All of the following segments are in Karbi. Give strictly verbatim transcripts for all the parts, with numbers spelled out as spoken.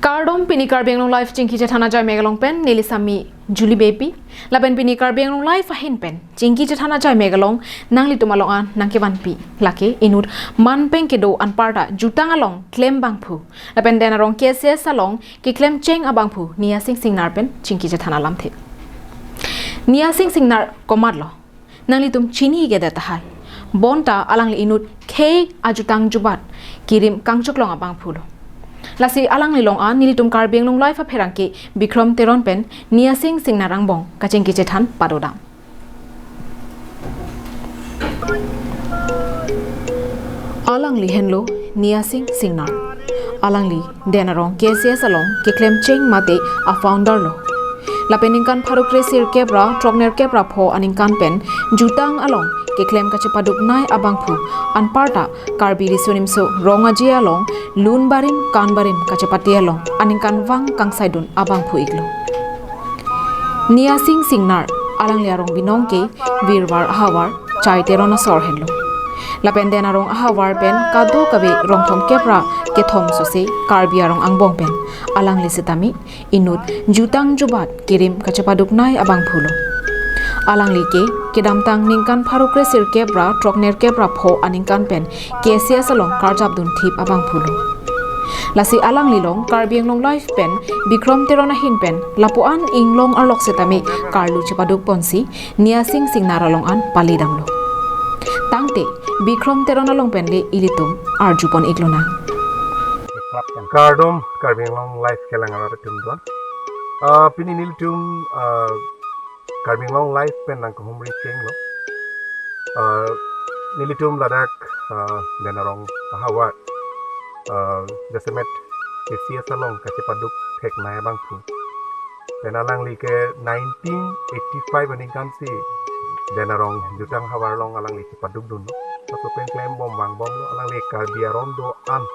Kardom, pini Karbi Anglong Live chingki chethan ajai mek along pen neli Sami Julie Beypi. Lapen pini Karbi Anglong Live ahin pen chingki chethan ajai mek along nanglitum along an nangkevanpi lake inut manpeng kedo anparta jutang along klem abangphu lapen Den Arong K C S along keklem cheng abangphu Niasing Singnar pen chingki chethan alamthe. Niasing Singnar komatlo? Nanglitum chini kedet tahai. Bonta alangli inut khei ajutang jubat kirim kangchuklong abangphulo. Lasi alangli along an nelitum Karbi Anglong Live apherangke Bikrom Teron pen Niasing Singnar angbong kachingki chethan padodam. Alangli henlo Niasing Singnar. Alangli Den Arong K C S along keklem cheng mate a-founder lo. Lapen ningkan pharo kresirkep ra throknerkep ra pho aningkan pen jutang along keklem kachepaduknei abangphu anparta Karbi Riso Nimso Rong Aje along lun barim kan barim kachepate along aningkanvang kangsaidun abangphu iklo. Niasing Singnar, alangli arong binong ke Virvar ahavar Chai Teron asor henlo. Lapen Den Arong ahavar pen kadokave rong thomkep ra kethom sose Karbi arong angbong pen alangli sitame inut jutang jubat kirim kachepaduknei abangphulo. Alangli ke kedamtang ningkan pharo kresirkep ra throknerkep ra pho aningkan pen K C S along karjap dunthip abangphulo. Lasi alangli along Karbi Anglong Live pen Bikrom Teron ahin pen lapu-an inglong arlok sitame karlu chepaduk ponsi Niasing Singnar along an palidamlo. Tangte Bikrom Teron along pen le ilitum arju pon iklonang. Kardom Karbi Anglong Live kelang arat atum do. Ah, pini nelitum, ah, Karbi Anglong Live pen nangkehumri chenglo. Ah, nelitum ladak, ah, Den Arong ahavar, ah, jasemet K C S along kachepaduk theknei abangphu. Pen alangli ke nineteen eighty-five aningkan si Den Arong jutang ahavar along alangli chepaduk dunlo. Laso pen klembom vangbomlo, alangli Karbi aron do-an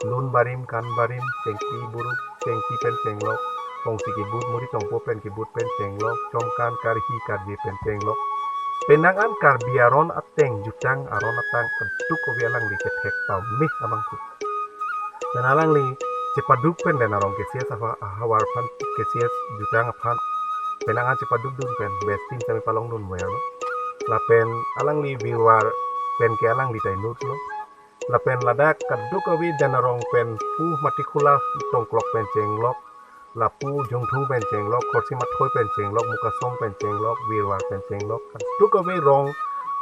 lun barim kan barim chengpi buruk chengpi pen chenglok, tongsi kebut muri tongpo pen kebut pen chenglok, chomkan karhi karje pen chenglok. Penang an Karbi aron ateng jutang aron atang kadokave alangli kethek pame abangphu. Pen alangli chepaduk pen Den Arong K C S aha-, ahavar aphan K C S jutang aphan penang an chepaduk dun pen best team semi palong dun werlo. Lapen alangli Virvar pen ke alangli ta inutlo. Lapen ladak kadokave Den Arong pen pu Matikhula Tongklok pen chenglok, lapu Jongthung pen chenglok, Khorsim Athoi pen chenglok, Mukasong pen chenglok, Virvar pen chenglok, kadokave rong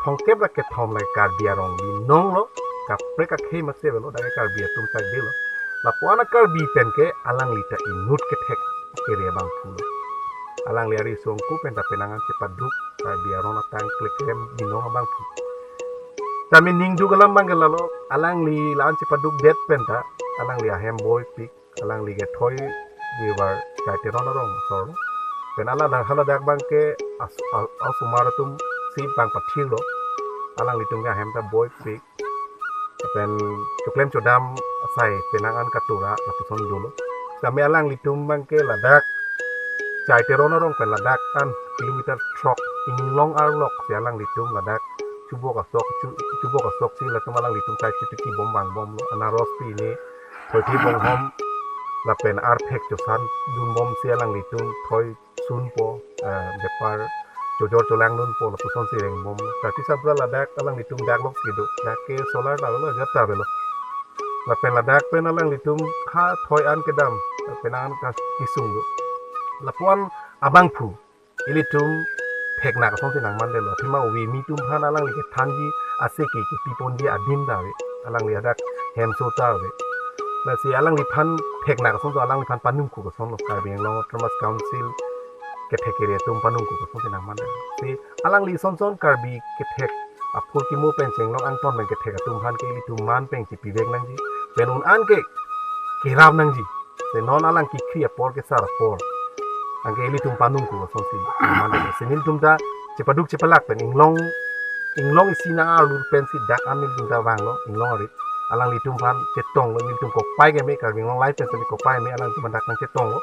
thomkep ra kethom le Karbi arong binonglo, kaprek akhei mase avelo, dak Karbi atum side lo. Lapu-an a-Karbi pen ke alangli ta inut kethek kere abangphulo. Alangli ariso angku pen ta penang an chepaduk Karbi aron atang kleklem binong abangphu. Tame ning duk alam abang ke lalo, alangli la-an chepaduk det pen ta alangli ahem boipik, alangli ke thoi Virvar Chai Teron arong asor. Pen ala dak haladak abang ke as-, a-, asomar atum si bang pathirlo, alanglitum ke ahem ta boipik. Pen choklem chodam asai penang an katura lapuson dolo. Tame alanglitum abang ke ladak Chai Teron arong pen ladak an kilometer throk inglong arlok si alanglitum ladak chubok asok chu-, chubok asok si latum alanglitum chai chitiki bom vangbomlo, anaros pine, thoithi bonghom lapen arphek chosan dunbom si alanglitum thoi sunpo, eh, bepar chojor cholang dunpo lapuson si rengbom. Tati sabra ladak alanglitum daklok si do. Dak ke solar ta avelo, ajat ta avelo. Lapen ladak pen alanglitum ha thoi an kedam, penang an ka kisung do. Lapu-an abangphu ilitum theknak asonsi nangmandetlo. Athema ove mi atum aphan alangli kethanji, ase ke kepiponji adim ta ave. Alangli hadak hemso ta ave. Lasi alangliphan theknak asonsi alangliphan panungkuk asonlo, Karbi Anglong Autonomous Council kethek kere atum panungkuk asonsi nangmandetlo. Si alangli son son Karbi kethek aphurkimo pen chenglok angton pen kethek atum aphan ke ilitum man pen chipivek nangji. Pen un an ke kerap nangji. Si non alang kikhri apor kesar apor. Anke ilitum panungkuk asonsi nangmandetlo. Si nelitum ta chepaduk chepalak pen inglong, inglong isi nang-arlu pensi dak an nelitum ta vanglo, inglong arit. Alanglitum aphan chetonglo, nelitum kopai keme, Karbi Anglong Live pen semi kopai keme, alanglitum aphan dak nangchetonglo.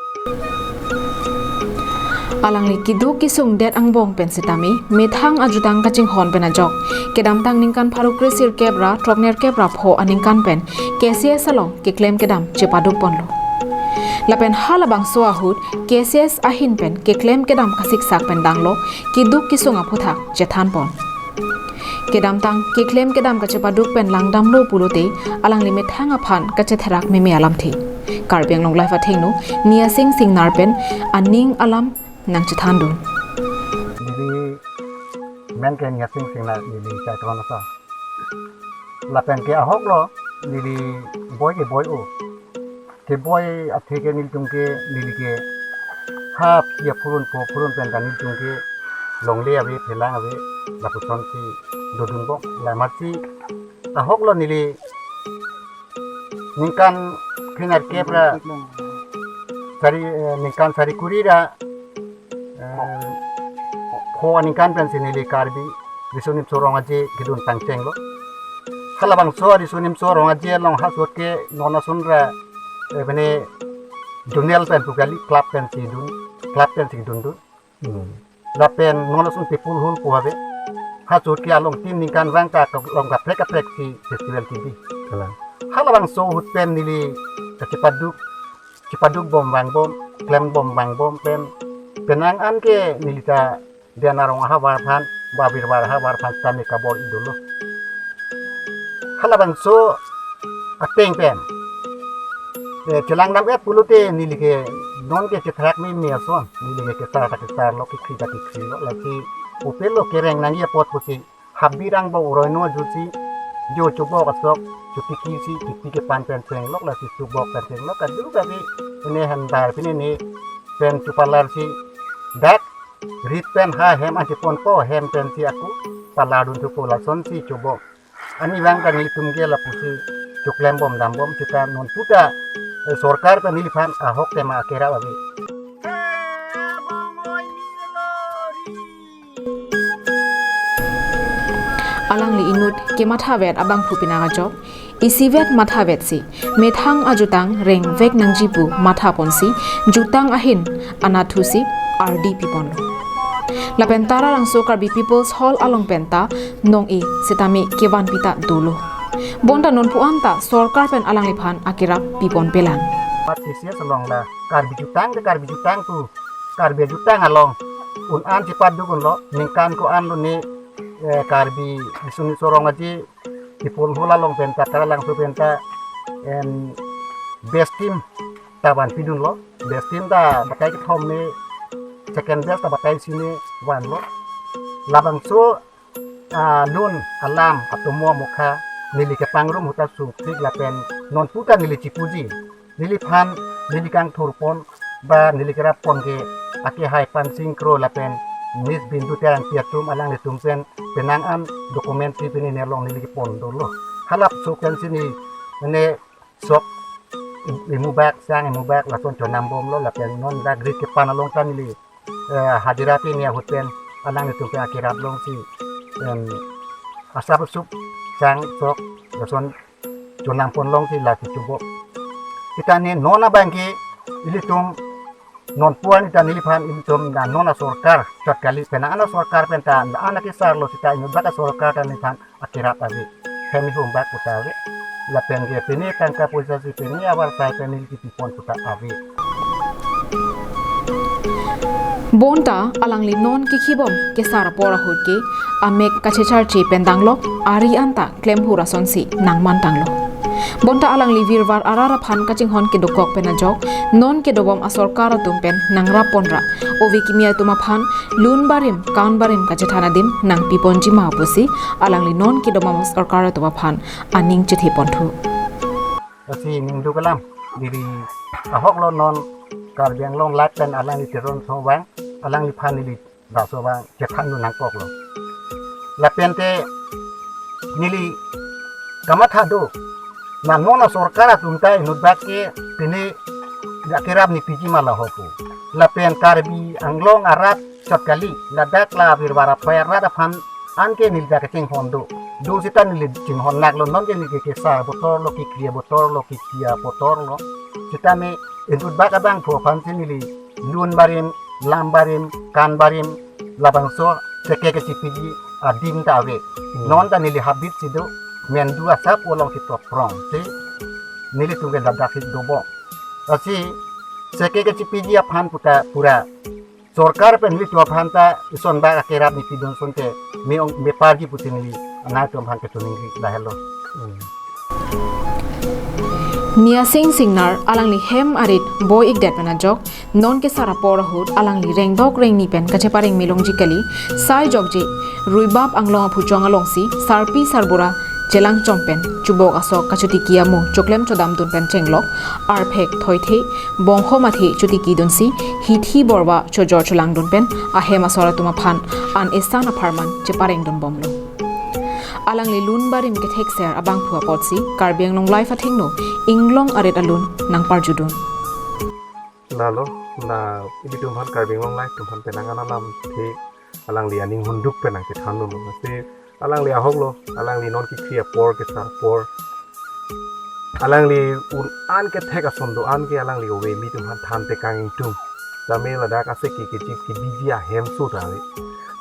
Alangli keduk kesung det angbong pen sitame methang ajutang kachinghon pen ajok kedamtang ningkan pharo kresirkep ra throknerkep ra pho aningkan pen K C S along keklem kedam chepaduk ponlo. Lapen halabangso ahut K C S ahin pen keklem kedam kasiksak pen danglo, keduk kesung aphuthak chethanpon. Kedamtang keklem kedam kachepaduk pen langdamlo pulote alangli methang aphan kachetherak meme alamthe. Karbi Anglong Live athengno Niasing Singnar pen aning alam nangchethandun. Neli men ke Niasing Singnar, neli Chaitron asar. Lapen ke ahoklo, neli boi ke boi-o. Keboi athe ke nelitum ke, neli ke ha aphi aphurun pho aphurun pen ta nelitum ke longle ave, phelang ave, lapusonsi dodunbom. La amatsi ahoklo, neli ningkan kre-nerkep ra sari, eh, ningkan sari kuri ra, eh, pho aningkan pensi neli Karbi Riso Nimso Rong Aje kedun pangchenglo. Halabangso Riso Nimso Rong Aje along ha sot ke non ason ra, eh, mane zonal pen pu kali, club pensi dun, club pensi dundun. Hmm. Lapen non ason People Hall pu ave. Ha sot ke along tin ningkan vang ta along kaprek kaprek si festival kebi. Kalang. Halabangso ahut pen neli kachepaduk, chepadukbom vangbom, klembom vangbom pen, penang an ke neli ta Diana Rong ahavar aphan, ba Birbar ahavar aphan tame kabor-i dolo. Halabangso ateng pen, eh, chelangdam-et pulote neli ke non ke chetherak meme ason, neli ke kesar ta kesarlo, kekhri ta kekhri lo, lasi upelo kereng nangji apot pusi habit angbong uroino ajusi, jo chobok asok chotiki si, kipi kepan pen chenglok, lasi chobok pen chenglok, kadokave pine handar pine ne pen chopalar si, dak rit pen ha hem acheponpo, hem pensi ako palar dunthupo, lasonsi chobok. Ani vang ta nelitum ke lapusi choklembom dambom, seta non puta, eh, sorkar pen neliphan ahok tema akerap ave. Alangli inut kemathavet abangphu penang ajok, isivet mathavetsi methang ajutang rengvek nangji pu mathaponsi jutang ahin anatthusi ardi piponlo. Lapen Taralangso Karbi People's Hall along penta nong-e setame kevan pita dolo. Bonta nonpu anta sorkar pen alangliphan akerap piponpelang. Mat T C S along la Karbi jutang ke Karbi jutang pu, Karbi jutang along un-an chepaduk unlo, ningkan ko-an lo ne, eh, Karbi Riso Nimso Rong Aje People Hall along penta, Taralangso penta, em, best team ta vanpidunlo. Best team ta batai kethom ne, second best ta batai isi ne vanlo. Labangso, ah, lun alam atomo amokha neli kepangrum ahut ta sungpik lapen non puta neli chipuji. Neliphan, neli kangthurpon ba neli kerappon ke ake Hai Pansing Kro lapen Miss Bindu Terangpi atum, alanglitum pen penang an documentary pine ne along neli kepon dolo. Halabangso pensi ne, ne sok imubak, sang imubak, lason chonambomlo, lapen non dak rit kepan along ta neli, eh, hajira pine ahut pen alanglitum pen akerap longsi, em, asap sup, sang sok, lason chonamponlongsi lasi chobok. Seta ne non abang ke ilitum non puan ita neliphan ilitum na non asorkar chot kali, penang an asorkar penta na an akesarlo, seta inutbak asorkar ta neliphan akerap ave. Hem ihumbak puta ave. Lapen ke pine tangka poisa si pine avarsai pen neli kipipon puta ave. Bonta alangli non kekhibom kesar apor ahut ke amek kachecharche pen danglok, ari anta klemhur asonsi nangmantanglo. Bonta alangli Birbar arat aphan kachinghon kedokok pen ajok, non kedobom asorkar atum pen nangrapponra, ove kimi atum aphan lun barim, kan barim kachethan adim nangpiponji ma pusi alangli non kedobom asorkar atum aphan aning chetheponthu. Lasi ningduk alam, neli ahoklo non Karbi Anglong Live pen alangli Teron so vang, alangliphan neli laso vang chethandun nangkoklo. Lapen te neli kamatha do, na non asorkar atum ta inutbak ke pine akerap nepiji ma laho pu. Lapen Karbi Anglong arat chot kali, ladak la Birbar aphai arat aphan anke neli ta kachinghon do. Do seta neli chinghon naklo, non ke neli ke kesar abotor lo, kekri abotor lo, kekri abotor lo. Seta ne inutbak abangphu aphansi neli lun barim, lam barim, kan barim, labangso cheke kechipiji adim ta ave. Hmm. Non ta neli habit si do, mendu asap alongsi toprong si nelitum ke ladak si dobom. Lasi seke kachipiji aphan puta pura sorkar pen nelitum aphan ta ison bak akerap nepidun asonte me ong me parji pusi neli nangtum aphan kachiningri lahelo. Hmm. Niasing Singnar alangli hem arit boi-ikdet pen ajok, non kesar apor ahut alangli rengdok rengni pen kachepareng melongji kali, sai jokje, ruibap anglong aphuchong alongsi, sarpi sarbura, chelangchom pen, chubok asok kachotiki amo, choklem chodamdun pen chenglok, arphek, thoithe, bongho mathe chotikidunsi, hithi borba chojor cholangdun pen, ahem asor atum aphan, an esan apharman cheparengdun bomlo. Alangli lun barim kethekser abangphu apotsi, Karbi Anglong Live athengno, inglong arit alun nangparjudun. Lalo, na ilitum aphan Karbi Anglong Live atum aphan penang an alamthe alangli aning hunduk pen nangkethanlo. Lasi alangli ahoklo, alangli non kikhri apor kesar apor. Alangli un-an kethek ason do-an ke alangli ove mi atum aphan than tekang ingtung. Tame ladak ase ki kechi kibiji ahem so ta ave.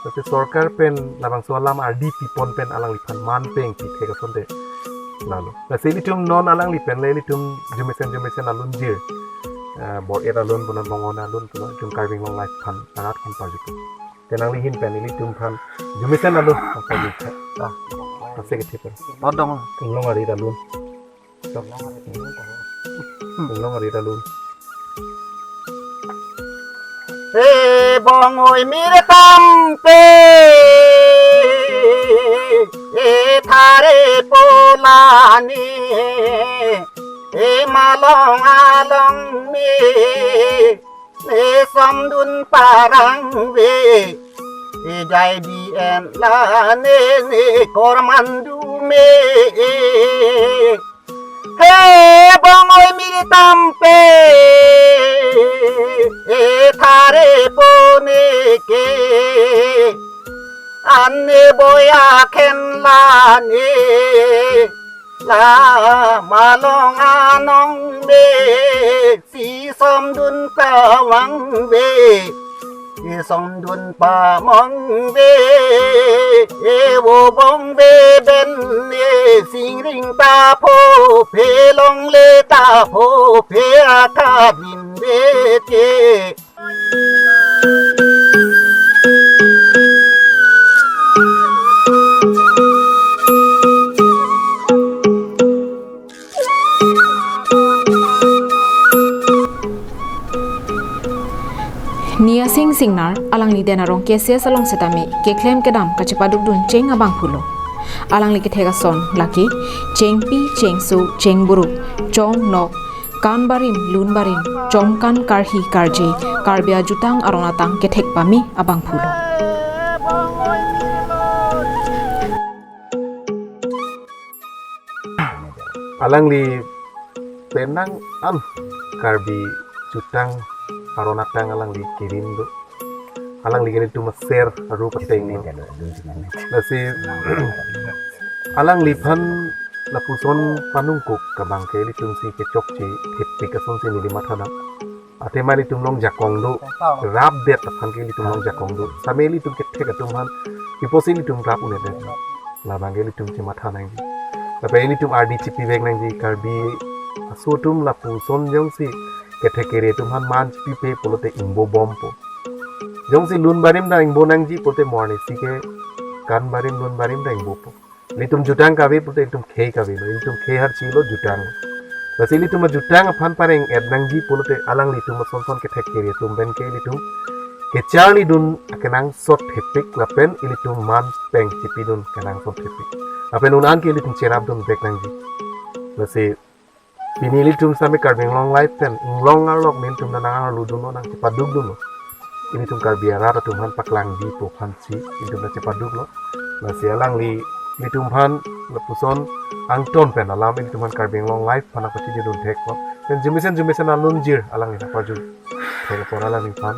Lasi sorkar pen labangso alam ardi pipon pen alangliphan man peng pithek asonte. Lalo. Lasi ilitum non alangli pen le ilitum jumesen jumesen alun jir. Eh, bor-et alun punon bongon alun punon ilitum Karbi Anglong Live aphan arat aphan parjupo. Te nangli ahin pen ilitum aphan jumesen alun apa jumesen. Ah, pasti ke thiper. Bodong. Inglong arit alun. Inglong arit alun. E bongoi mir tampe, e thare polani, e malong along me, ne somdun parang ve, e jai di en la ne ne kormandu me. He bongoi mir tampe, e thare pone ke, anne boya khen la ne. La malong anong me, si somdun pamang ve, si somdun pamang ve, e vo bong ve ben ne, singring ta pho phe, longle ta pho phe, akabin ve ke. Niasing Singnar, alangli den arong K C S along setame, keklem kedam kachepadukdun cheng abangphulo. Alangli kethek ason, lake, chengpi, chengso, chengburuk, chong nok, kan barim, lun barim, chomkan karhi karje, Karbi ajutang aron atang kethek pame abangphulo. Alangli penang an Karbi jutang aron atang alangli kirim do. Alangli ke ilitum aser aru pateng do. Lasi alangliphan lapuson panungkuk abang ke ilitum si kechokche thepik asonsi neli matha nang. Athema ilitum long jakong do, rap det aphan ke ilitum long jakong do. Same ilitum kethek atum aphan, iposi ilitum rap un-edet. Labang ke ilitum chematha nangji. Lapen ilitum ardi chipivek nangji, Karbi aso atum lapuson jongsi kethek kere atum aphan man chipipe pulote ingbo bompo. Jongsi lun barim ta ingbo nangji pulote mo arnisi ke kan barim lun barim ta ingbopo. Ilitum jutang kave pulote ilitum khei kavelo, ilitum khei harchilo jutang. Lasi ilitum ajutang aphan pareng-et nangji pulote alanglitum ason son kethek kere atum pen ke ilitum kecharlidun akenangsot thepik lapen ilitum man peng chipidun kenangsot thepik. Lapen un-an ke ilitum cherapdun vek nangji. Lasi pini ilitum same Karbi Anglong Live pen inglong arlok nelitum nang arludunlo, nangchepadukdunlo. Ilitum Karbi arat atum aphan paklangjipo aphansi ilitum nangchepaduklo. Lasi alangli ilitum aphan lapuson angton pen alam ilitum aphan Karbi Anglong Live aphan nangpachijidun theklo. Pen jumesen jumesen alunjir alangli nangpajut thek apor alangliphan,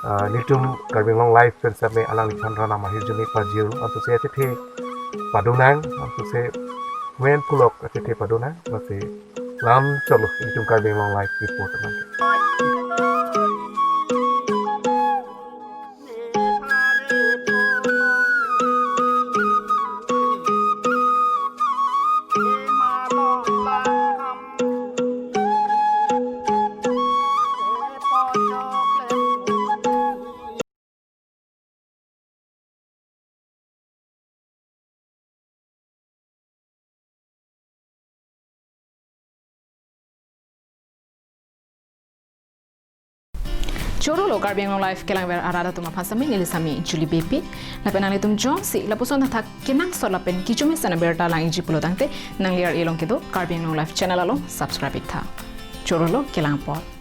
ah, nelitum Karbi Anglong Live pen same alangliphan ranam ahirjume pajir, antu se achethe padunang, antu se wen pulok achethe padunang, lasi lam cholo ilitum Karbi Anglong Live report nang. Choro lo Karbi Anglong Live kelangver arat atum aphan sitame neli sami Julie Beypi. Lapen nanglitum jongsi lapuson athak kenangsot lapen kechomesen abirta lang-ikji pulo tangte nangli ar-e along kedo Karbi Anglong Live channel along subscribe iktha. Choro lo, kelang apot.